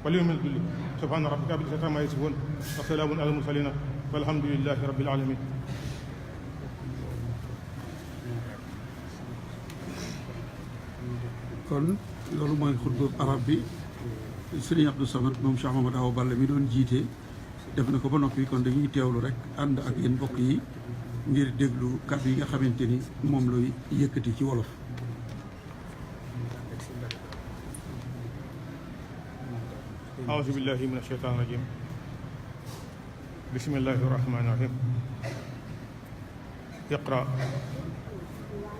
wal yawmil julli subhaana rabbika rabbil izzati ammaa yasifuun wa salaamun alal mursaliin walhamdulillaahi rabbil aalamiin. kon loolu mooy xutba arab bi Serigne Abdou Samad moom Cheikh Mamadou Awa Balla mi doon jiite def na ko ba noppi, kon dañuy teewlu rek ànd ak yéen mbokk yi ngir déglu kàddu yi nga xamante ni moom lay yëkkati ci wolof. أعوذ بالله من الشيطان الرجيم بسم الله الرحمن الرحيم اقرأ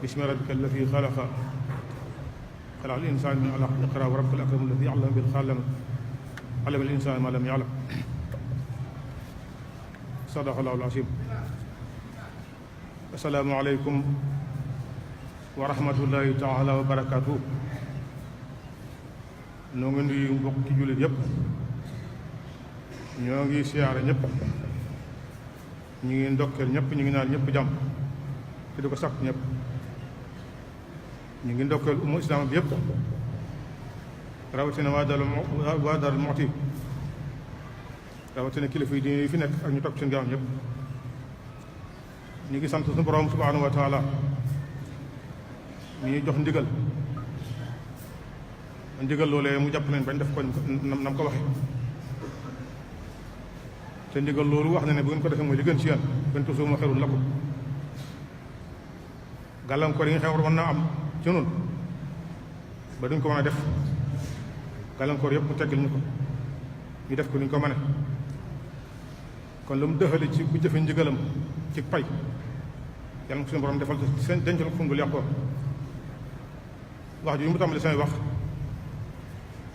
باسم ربك الذي خلق خلق الإنسان من علق اقرأ وربك الأكرم الذي علم بالقلم علم الإنسان ما لم يعلم صدق الله العظيم. السلام عليكم ورحمة الله تعالى وبركاته. ñoo ngi nuyu mbokki jullit yëpp, ñoo ngi siyaare ñëpp, ñu ngi ndokkeel ñëpp, ñu ngi naan ñëpp jàmm te di ko sàkk ñëpp. ñu ngi ndokkeel umma islam bi yëpp, rawatina waa Daaru Muxti, rawatina kilifa yi diine yi fi nekk ak ñu toog seen gaaw ñëpp. ñu ngi sant suñu borom subhanahu wa taala mi ñuy jox ndigal loolee mu jàpp nañ bañ def ko nam ko waxe te ndigal loolu wax na ne bu ngeen ko defee mooy li gën ci yéen benn toujours ma xerul la ko gàllankoor yi nga xam war mën naa am ci noonu ba duñ ko mën a def gàllankoor yëpp mu teggal ñu ko ñu def ko ni ñu ko mëne. kon lu mu dëxale ci bu jëfe ndigalam ci pay yàlla na ko suñu borom defal seen dencal ko fu mu dul yàqoo. wax ji mu tàmbali samay wax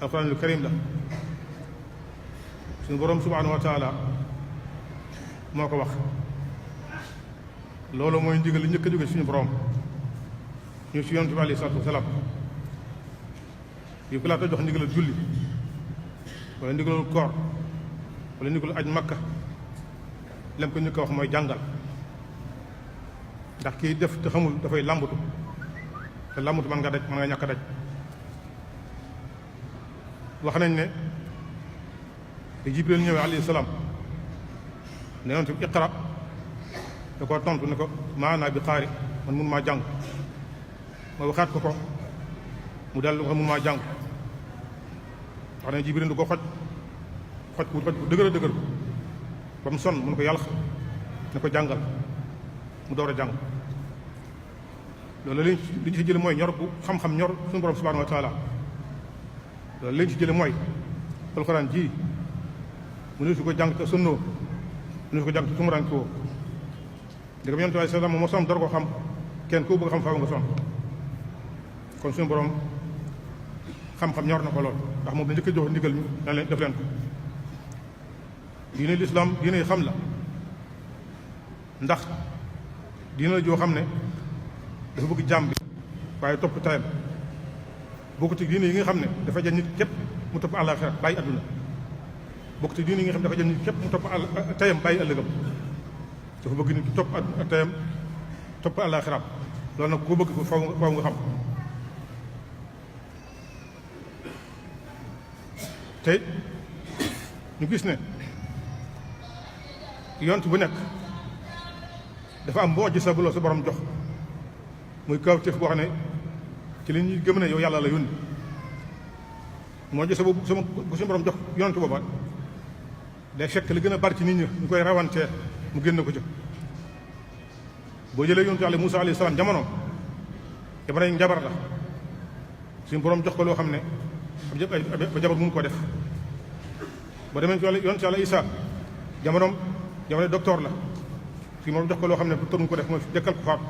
alquranul karim la, suñu borom subhanahu wa taala moo ko wax. loolu mooy ndigal li njëkk a jóge suñu borom ñu si yonent bi alayhi salaatu wasalaam yu ko laata jox ndigalal julli wala ndigalal koor wala ndigalal aj makka lem ko ñu ko wax mooy jàngal, ndax kii def te xamul dafay làmbatu te làmbatu mën nga daj mën nga ñàkk a daj. wax nañ ne te Jibril ñëwee alayhi salaam ne yonent bi iqra da koo tontu ne ko maanaa bi xaari man mun maa jàng, ma waxaat ko mu dellu ko mun maa jàng. wax nañ Jibril du ko xoj ku dëgër a dëgër ba mu sonn mun ko yàlla ne ko jàngal mu door a jàng. loolu li ñu ci jële mooy ñor bu xam-xam ñor suñu borom subhanahu wa taala. loolu li ñu ci jële mooy alxuraan ji mu ne su ko jàng te sunnoo mu ne su ko jàng te tumuraanke woo ndegam yonent bi sallam moo som door ko xam kenn ku bëgg xam faaw nga som. kon suñu borom xam-xam ñor na ko lool ndax moom la njëkk a jox ndigal ñu na leen def leen ko. diine lislaam diine yi xam la, ndax diine la joo xam ne dafa bëgg jàmm bi waaye topp tayam. bokku ci diine yi nga xam ne dafa jël nit képp mu topp àllaaxira bàyyi adduna. bokku ci diine yi nga xam ne dafa jël nit képp mu topp tayam bàyyi ëllëgam. dafa bëgg nit ki topp tayam topp àllaaxiraam. loolu nag koo bëgg ko faw nga xam. te ñu gis ne yont bu nekk dafa am boo gisa bu la sa borom jox muy kawtéef boo xam ne ci li ñuy gëm ne yow yàlla la yónni. moo gisa boobu bu suñu borom jox yont booba day fekk li gën a bari ci nit ñi ñu koy rawantee mu génn ko ci. boo jëlee yontu yàlla Muusaa alayhi salaam jamono yi njabar la suñu borom jox ko loo xam ne ba jabar mënu ko def. boo demee ci yontu yàlla Isaa jamono docteur la suñu borom jox ko loo xam ne bu tënku ko def mooy jëkkal ko faatu.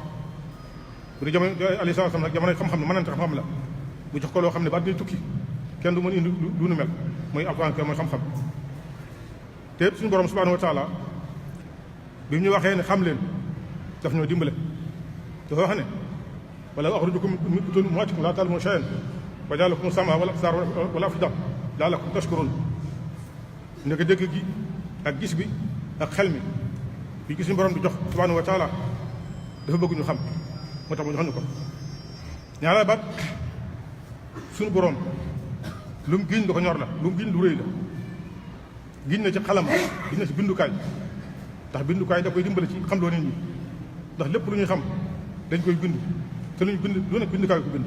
bu dee jamono alayhi salaam nag jamono xam-xam ne mënante xam-xam la bu jox ko loo xam ne ba dina tukki kenn du mën indi lu nu mel mooy alxuraan mooy xam-xam. te suñu borom subhaanahu wa taala bi ñu waxee ne xam leen daf ñoo dimbale dafa wax ne wala axrajakum min butuuni ummahaatikum laa ta'lamuuna shay'an wa ja'ala lakumu sam'a wal absaara wal af'idata la'allakum tashkuruun. nekk dégg gi ak gis bi ak xel mi bi gis suñu borom di jox subhaanahu wa taala dafa bëgg ñu xam moo tax mu jox ñu ko. ñaareel baat suñu borom lu mu giñ da ko ñor la lu mu giñ lu rëy la giñ na ci xalam giñ na ci bindukaay ndax bindukaay da koy dimbale ci xam loo nit ñi ndax lépp lu ñuy xam dañ koy bind te lu ñu bind lu nekk bindukaay ko bind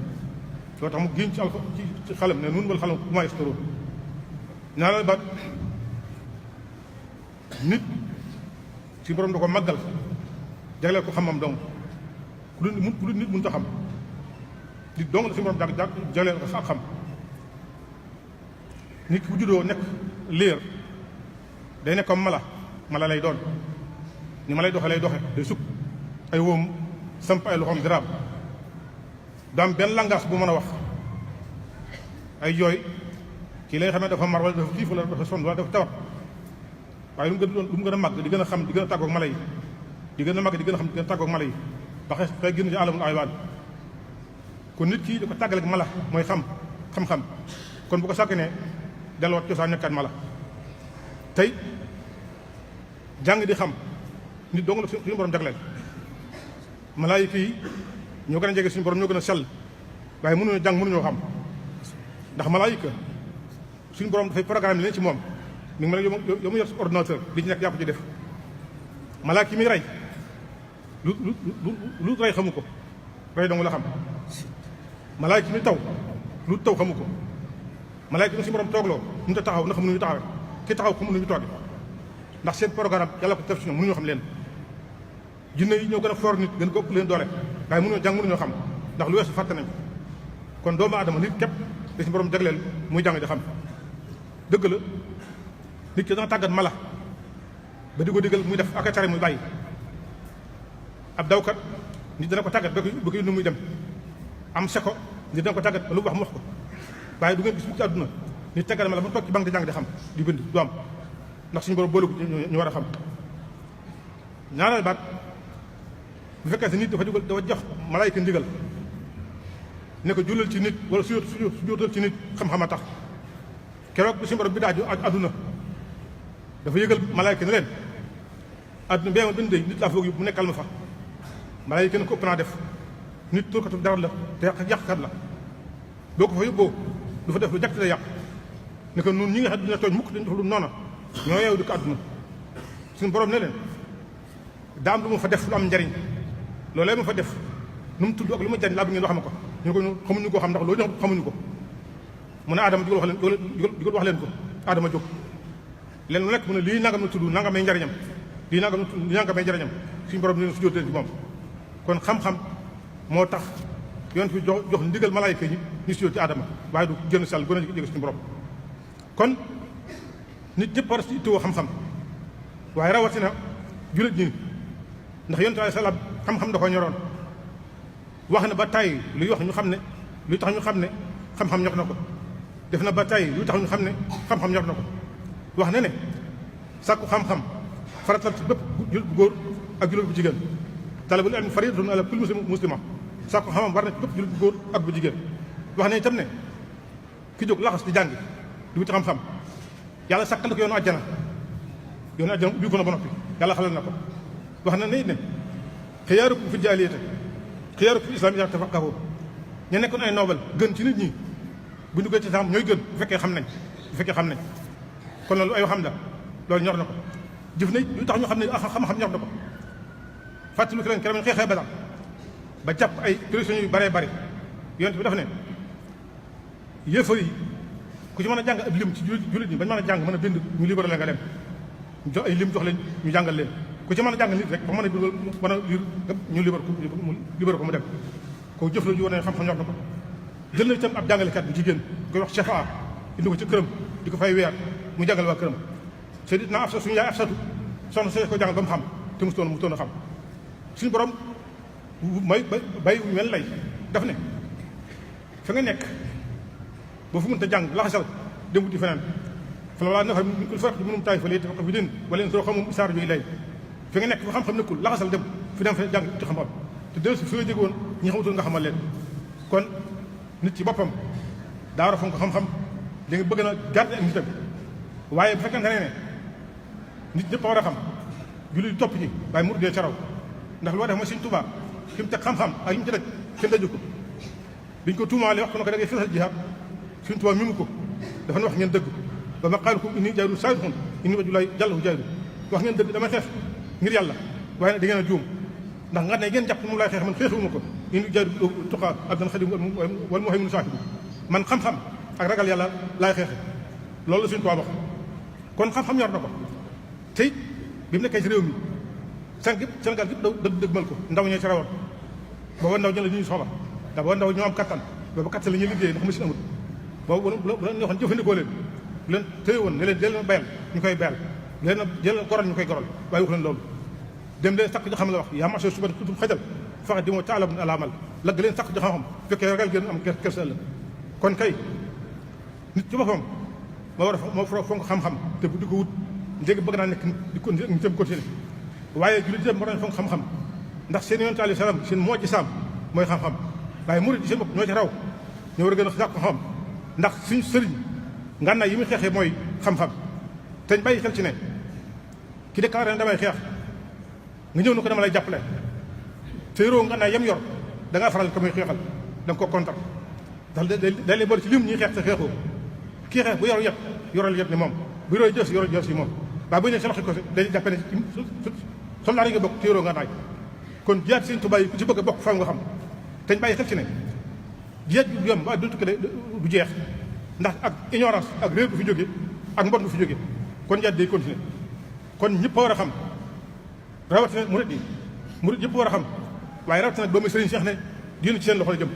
loo tax mu giñ ci alfa ci xalam ne nun wal xalam bu maa yastaroon ñaareel baat nit ci borom da ko màggal jagleel ko xam-xam dong ku dul nit mënut a xam nit dong la si borom jagleel ko ak xam nit ki bu juddoo nekk liir day nekk comme mala lay doon ni ma lay doxe day sukk ay wóom samp ay loxoom diraam daam benn langage bu mën a wax ay jooy ci lay xam ne dafa mar wala dafa xiif wala dafa sonn wala dafa tawat waaye lu mu gën a màgg di gën a xam di gën a tàggoog mala yi di gën a màgg di gën a xam di gën a tàggoog mala yi ba xëy génn ci alamul aywaan kon nit ki da ko tàggaleeg mala mooy xam-xam kon bu ko sàkkanee delluwaat cosaan nekkaat mala tey jàng di xam nit dong la suñu borom jagleel malaayika yi ñoo gën a jege suñu borom ñoo gën a sell waaye mënuñoo jàng mënuñoo xam ndax malaayika suñu borom dafay programme leen ci moom mi ngi ma yow mu yor sa ordinateur li ci nekk yàpp ci def malaaka yi muy rey lu rey xamu ko rey dong la xam malaayika yi muy taw lu taw xamu ko malaayika yi suñu borom toogloo mënut a taxaw na xam nu ñu taxawee ki taxaw xamu nu ñu tooge ndax seen programme yàlla ko def ci ñoom mënuñoo xam leen jinne yi ñoo gën a foor nit gën ko ëpp leen doole waaye mënuñoo jàng mënuñoo xam ndax lu weesu fàtte nañ kon doomu aadama nit képp da si borom jagleel muy jàng di xam dëgg la nit ki dana tàggat mala ba di ko digal muy def ak a tere muy bàyyi ab dawkat nit dana ko tàggat ba ko nu muy dem am seko nit dana ko tàggat ba lu wax mu wax ko waaye du ngeen gis ci àdduna nit tàggat mala ba toog ci banque di jàng di xam di bind du am ndax suñu borom boole ko ñu war a xam ñaareel baat bu fekkee si nit dafa jox malaayika ndigal ne ko jullal ci nit wala sujjóotal ci nit xam-xam a tax keroog bi suñu borom bi daaju àdduna dafa yëgal malaayika ne leen àdduna bee ma bind nit laa foog yu mu nekkal ma fa malaayika ne ko ëpp naa def nit turkatu dara la te yàqkat la boo ko fa yóbboo du fa def lu jàkk te yàq ne ko nun ñi nga xam dina tooñ mukk dañ def lu noona ñoo yeewu di ko àdduna suñu borom ne leen daa am lu ma fa def lu am njariñ loolee ma fa def nu mu tudd ak lu ma jariñ laa bi ngeen wax ma ko ñu ko xamuñu koo xam ndax loolu ñoo xamuñu ko mu ne Adama digal wax leen ko Adama jóg leen lu nekk mu ne lii nangam na tudd nangam ay njariñam lii nangam na tudd lii nangam ay njariñam suñu borom ne leen su jóot leen ci moom kon xam-xam moo tax yonent bi jox ndigal malaayika yi ñu sujjóot ci Adama waaye du jënd sàll gën a jege suñu borom kon nit ñëpp war a si ittoo xam-xam waaye rawatina jullit ñi ndax yonent alayhi salaam xam-xam da ko ñoroon wax na ba tàyyi luy wax ñu xam ne luy tax ñu xam ne xam-xam ñor na ko def na ba tàyyi luy tax ñu xam ne xam-xam ñor na ko wax na ne sàkku xam-xam faratal ci bépp jullit bu góor ak jullit bu jigéen talabul ilmi fariidatun ala kulli muslima sàkku xam-xam war na ci bépp jullit bu góor ak bu jigéen wax na itam ne ki jóg laxas di jàngi di wuti xam-xam yàlla sàkkal na ko yoonu àjjana ubbi ko na ba noppi yàlla xalal na ko wax na ne xiyaarukum fi jaahiliyyati xiyaarukum fi islaam idaa tafaqahu ñu nekkoon ay noobal gën ci nit ñi bu ñu duggee ci xam ñooy gën bu fekkee xam nañ kon loolu ay xam la loolu ñor na ko jëf na lu tax ñu xam ne xam-xam ñor na ko fàttali ko leen keroog ñu xeexee Badar ba jàpp ay prisonniers yu baree bari yonent bi dafa ne yéefar yi ku ci mën a jàng ab lim ci jullit ñi bañ mën a jàng mën a bind ñu libéré la nga dem jox ay lim jox leen ñu jàngal leen ku ci mën a jàng nit rek ba mën a liir ñu libéré ko mu dem ko jëf la ju wane xam-xam ñor na ko jël na itam ab jàngalekat bu jigéen koy wax Chafa indi ko ci këram di ko fay weer mu jàngal waa këram Seydina Afsa suñu yaay Afsatu soxna see ko jàngal ba mu xam te musutoon a xam suñu borom may bay mel lay daf ne fa nga nekk boo fu mënta jàng laxasal dem wuti feneen fa la nafar min kulli firqatin minhum taa'ifatan liyatafaqqahu fi diin wa liyunziru isaar ju ilay fi nga nekk fa xam-xam nekkul laxasal dem fi dem fa jàng ci xam-xam te del si fi nga jóge woon ñi xamatul nga xamal leen kon nit ci boppam daa war a fonk xam-xam li nga bëgg na garder ak nitam waaye bu fekkente ne nit ñëpp a war a xam jullit topp ci waaye murid dee ca raw ndax loo def mooy Sëñ Tuubaa fi mu teg xam-xam ak yi mu ci daj kenn daju ko biñ ko tuumaale wax ko na ko da ngay fesal jihaad Sëñ Tuubaa mi mu ko dafa ne wax ngeen dëgg ba ma qaalukum inni jaahidun saadiqun inni wajhullaahi jallahu jaahidu wax ngeen dëgg dama xeex ngir yàlla waaye nag da ngeen a juum ndax nga ne ngeen jàpp moom laay xeex man xeexuma ko inni jaahidu tuqaa abdan xadim wal muhaymin shaahidu man xam-xam ak ragal yàlla laay xeexe loolu la suñu tubaab wax kon xam-xam ñor na ko te it bi mu nekkee ci réew mi Sénégal gépp daw dëgmal ko ndaw ñee ci rawoon booba ndaw ñi la ñuy soxla ndax booba ndaw ñoo am kattan booba kattan la ñuy liggéey ndax machine amul boobu bu leen ñoo xam jëfandikoo leen bu leen téye woon ne leen jël na bayal ñu koy bayal leen jël na goral ñu koy goral waaye wax leen loolu dem leen sàkk jo xam la wax yaa marché suba tutum xajal faxe di moo taalab alaamal lagg leen sàkk jo xam-xam fekkee ragal ngeen am kersa ëllëg kon kay nit ci boppam moo fonk xam-xam te bu di ko wut njëgi bëgg naa nekk di ko nitam continuer waaye jullit itam moo doon fonk xam-xam ndax seen yonent alayhi salaam seen moo ci saam mooy xam-xam waaye murid yi seen bopp ñoo ci raw ñoo war a gën a sàkk xam ndax suñu sëriñ ngànnaay yi muy xeexee mooy xam-xam te ñu bàyyi xel ci ne ki déclaré ne damay xeex nga ñëw na ko dama lay jàppale te yoroo ngànnaay yam yor da ngaa faral ko muy xeexal da nga ko kontar ndax day lay boole ci lim ñuy xeex te xeexoo kii xeex bu yor yet yoral yet ni moom bu yoroo jës yoral jës yi moom waaye bu ñu nee sa loxo ko day jàppe ne soldaar yi nga bokk te yoroo ngànnaay kon jiyaat Sëriñ Tuubaa yi ku ci bëgg a bokk faaw nga xam te ñu bàyyi xel ci ne jiyaat bi yomb waaye du tukki du jeex ndax ak ignorance ak réer bu fi jóge ak mbon bu fi jóge kon jiyaat day continuer kon ñëpp a war a xam rawatina murid yi murid ñëpp war a xam waaye rawatina doomi sëriñ Cheikh ne diine ci seen loxo la jëm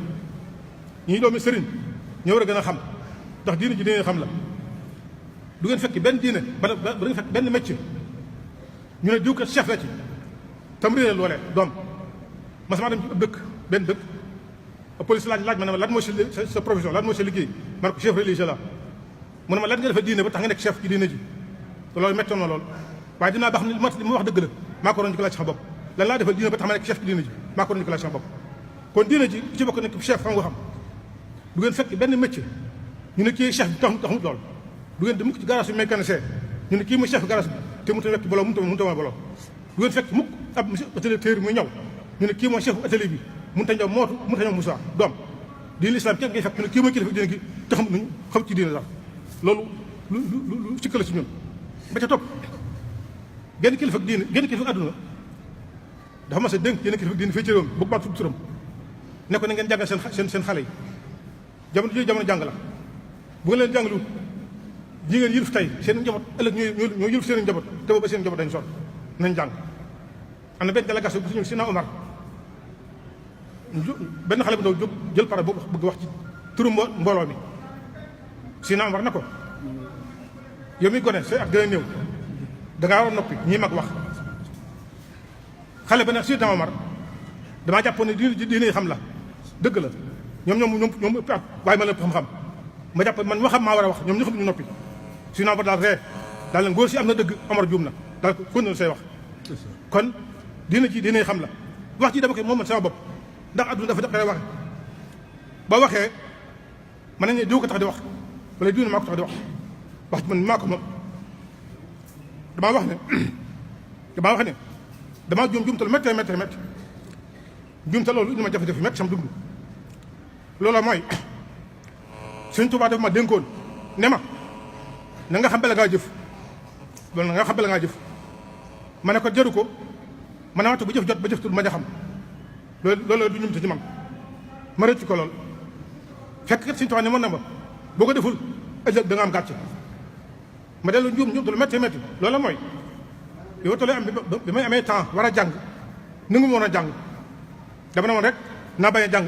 ñii doomi sëriñ ñoo war a gën a xam ndax diine ji diine xam la du ngeen fekk benn diine ba ngeen fekk benn métier ñu ne diw kat chef la ci tam réeral loolee doom masama dem ci dëkk benn dëkk police laaj ma ne ma lan mooy sa profession lan mooy sa liggéey man ko chef religieux la mu ne ma lan nga defee diine ba tax nga nekk chef ci diine ji loolu méttoon na lool waaye dinaa baax li ma wax dëgg la maa ko doon ñu ko laaj sama bopp lan laa defal diine ba tax ma nekk chef ci diine ji maa ko doon ñu ko laaj sama bopp kon diine ji ci bokk nekk chef xam nga xam du ngeen fekk benn métier ñu ne kii chef bi taxut lool du ngeen di mukk ci garage bi mécanicien ñu ne kii mooy chef garage bi te mënut a wekk boloo mënut a boloo du ngeen fekk mukk ab atelier téer muy ñaw ñu ne kii mooy chef atelier bi mënut a ñaw mootu mënut a ñaw Moussa doom diine l'islam kenn ngay fekk ñu ne kii mooy kilifa diine gi te xam ci diine sax loolu lu sikka la ci ñun ba ca topp genn kilifa diine genn kilifa àdduna dafa mas a dénk yenn kilifa diine fii ci réew mi bëgg baat tudd turam ne ko na ngeen jàngal seen xale yi jamono jooju jamono jàng la bu ngeen leen jàngalu ñi ngeen yilif tey seen njaboot ëllëg ñoo yilif seen njaboot te booba seen njaboot dañu sonn nañ jàng am na benn délégation bu si ñëw Sina Omar benn xale bu ndaw jóg jël pare boobu bëgg wax ci turu mbooloo mi Sina Omar na ko yow mi gone say ak gën a néew dangaa war a noppi ñii mag wax xale ba nag Sina Omar damaa jàppoon ne diine xam la dëgg la ñoom ëpp at waaye ma la xam-xam ma jàpp man ma xam maa war a wax ñoom ñu xam ñu noppi Sina Omar daal ree daal leen góor si am na dëgg Omar juum na daal ko kon say wax kon diine ji diine xam la wax ji dama koy moom man sama bopp ndax adduna dafa daqee waxe ba waxee mën nañ ne diw ko tax di wax wala diw ne maa ko tax di wax ci man maa ko moom damaa wax ne damaa juumtal métti juumtal loolu indi ma jafe-jafe métti sama dund loolu mooy Sëñ Tuubaa dafa ma dénkoon ne ma na nga xam bala ngaa jëf loolu na nga xam bala ngaa jëf ma ne ko jëru ko ma ne waxtu bu jëf jot ba jëftul ma ja xam loolu du ñumte ci man ma rëcc ko lool fekk kat Sëñ Tuubaa ne mën na ma boo ko deful ëllëg da nga am gàcce ma dellu njuumte lu métti loolu mooy yow tollee am bi may amee temps war a jàng nangu woon a jàng dama ne woon rek naa bañ a jàng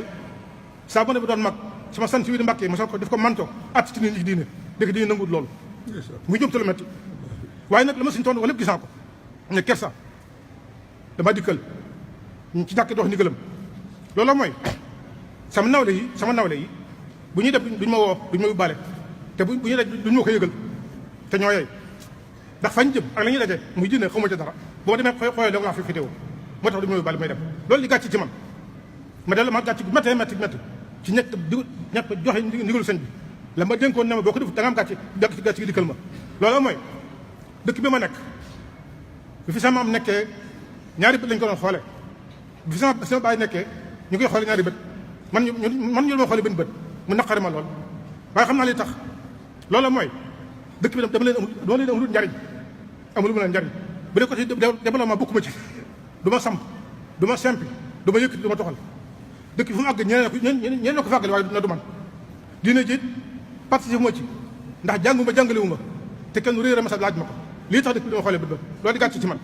saa bu ne bi doon mag sama sant wi di Mbàkke ma ko def ko manto at ci nit ñi diine dëgg diine nanguwut loolu muy jëm te lu métti waaye nag la ma suñu tontu wala lépp gis naa ko ne kersa dama dikkal ci jàkk dox ndigalam loolu mooy sama nawle yi bu ñuy def duñ ma woo duñ ma yóbbaale te bu ñuy def duñ ma ko yëgal te ñoo yey ndax fañ jëm ak la ñuy daje muy diine xaw ma ci dara boo demee xoolee da nga fi fétéo moo tax duñ ma yóbbaale may dem loolu li gàcc ci man ma dellu ma gàcc gu métti ci ñett joxe ndigalu sëñ bi la ma dénkoon ne ma boo ko def da nga am gàcc gi dikkal ma loolu mooy dëkk bi ma nekk bi fi sama am nekkee ñaari bët lañ ko doon xoole bi fi sama baay nekkee ñu koy xoole ñaari bët man ñu ma xoole benn bët mu naqari ma lool waaye xam naa li tax loolu mooy dëkk bi dama leen amul njariñ amul mu leen njariñ bu dee côté développement bokkuma ci du ma samp du ma sempi du ma yëkkati du ma toxal dëkk bi fu mu àgg ñeneen ko fàggale waaye na du man diine ji participe moo ci ndax jànguma jàngalewu ma te kenn réer a masal laaj ma ko lii tax dëkk bi dama xoolee bët ba loolu di gàcce ci man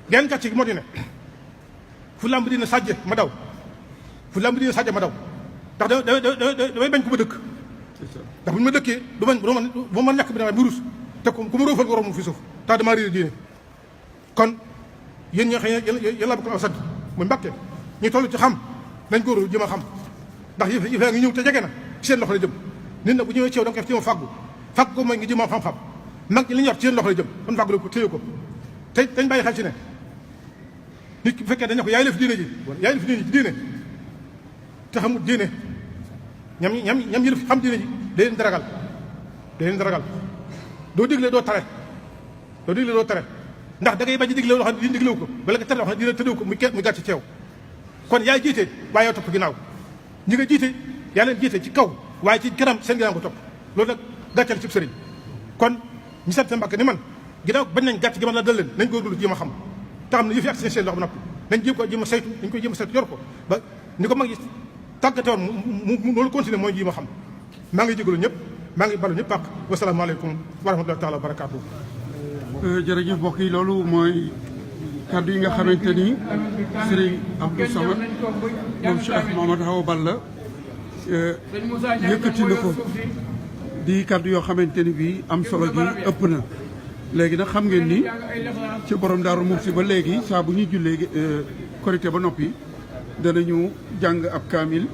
genn gàcce gi moo di ne fu làmb dina sàjje ma daw fu làmb dina sàjje ma daw ndax damay bañ ku ma dëkk ndax bu ñu ma dëkkee du ma ñàkk bi damay mu rus te ku ma róofal nga romb fi suuf tax damaa réer diine kon yéen ñoo xam ne yéen laa bëgg aw sant muy Mbàkke ñu toll ci xam nañ góoru jëm a xam ndax yëf yaa ngi ñëw te jege na ci seen loxo la jëm nit na bu ñëwee ci yow da nga ko def ci ma fàggu fàggu ko mooy ngi jëm a xam-xam mag ñi li ñu yor ci seen loxo la jëm kon fàggu la ko téye ko te dañ bàyyi xel ci ne nit ki bu fekkee dañ ne ko yaay def diine ji yaay def diine ji diine te xamul diine ñam yi def xam diine ji day leen di ragal doo digle doo tere ndax da ngay bañ a digle loo xam ne diine diglewu ko wala nga tere loo xam ne diine tëddewu ko muy gàcce ci yow kon yaay jiite waaye yow topp ginnaaw ñi nga jiite yaa leen jiite ci kaw waaye ci kanam seen ginnaaw ko topp loolu nag gàccal ci sëriñ kon ñu sant Mbàkke ni man ginnaaw bañ nañ gàcc gi man la dal leen nañ góorgóorlu jéem a xam te xam ne yëf yi ak seen loxo ba noppi nañ jéem ko jéem a saytu dañ koy jéem a saytu yor ko ba ni ko mag yi tàggate woon mu loolu continuer mooy jéem a xam maa ngi jégalu ñëpp maa ngi balu ñëpp ak wasalaamaaleykum wa rahmatullahi taala wa barakaatu. jërëjëf mbokk yi loolu mooy kaddu yi nga xamante ni Serigne Abdou Samad moom Cheikh Mouhamadou Awa Balla yëkkati na ko di kaddu yoo xamante ni bii am solo gi ëpp na. léegi nag xam ngeen ni ci borom Daaru Muxti ba léegi saa bu ñuy jullee korité ba noppi danañu jàng ab kaamil